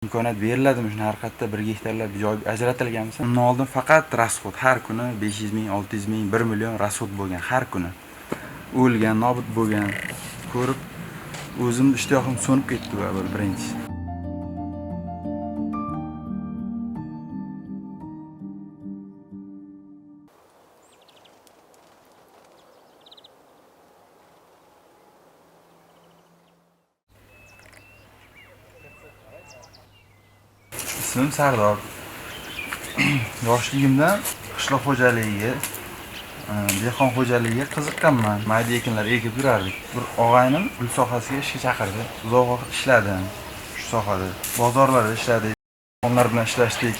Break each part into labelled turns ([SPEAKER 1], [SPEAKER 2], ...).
[SPEAKER 1] Imkoniyat beriladimi shuni har qayerda 1 gektarlab joy ajratilganmi? Undan oldin faqat rasxod, har kuni 500 ming, 600 ming, 1 million rasxod bo'lgan har kuni. O'lgan, nobud bo'lgan ko'rib o'zim ishtiyoqim so'nib ketdi bu avval birinchi. İsmim Sardor. Yoshligimdan qishloq xo'jaligiga, dehqon xo'jaligiga qiziqqanman. Mayda ekinlar ekib yurardik. Bir og'aynim gul sohasiga ishga chaqirdi. Uzoq vaqt ishladim shu sohada. Bozorlarda ishladik, onlar bilan ishlashdik.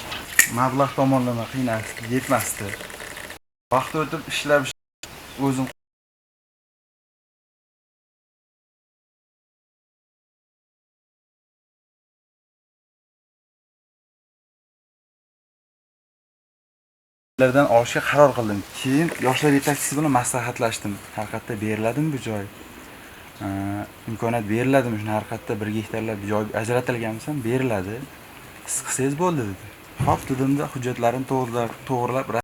[SPEAKER 1] Mablag' tomonlama qiynaldik, yetmasdi. Vaqt o'tib ishlab o'zim lardan olishga qaror qildim. Keyin yoshlar yetakchisi bilan maslahatlashdim. Har qayerda beriladimi bu joy? Imkoniyat beriladimi shuni har qayerda 1 gektarlab joy ajratilganmi desam, beriladi. Siz qilsangiz bo'ldi dedi. Xo'p dedimda, hujjatlarimni to'g'rilab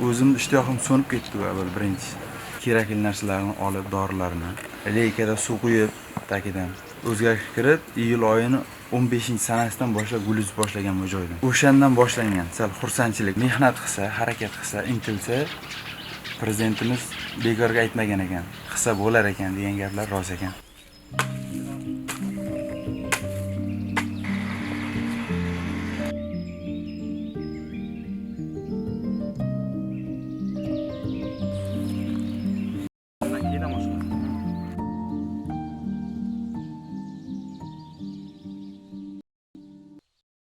[SPEAKER 1] o'zim ishtiyoqim so'nib ketdi bu avval birinchi. Kerakli narsalarni olib, dorilarni leykada suv quyib tagidan o'zgarib kirib, iyul oyini 15-sanasidan boshlab gul uzib boshlagan bu joydan. O'shandan boshlangan sal xursandchilik, mehnat qilsa, harakat qilsa, intilsa, prezidentimiz bekorga aytmagan ekan, qilsa bo'lar ekan degan gaplar rost ekan.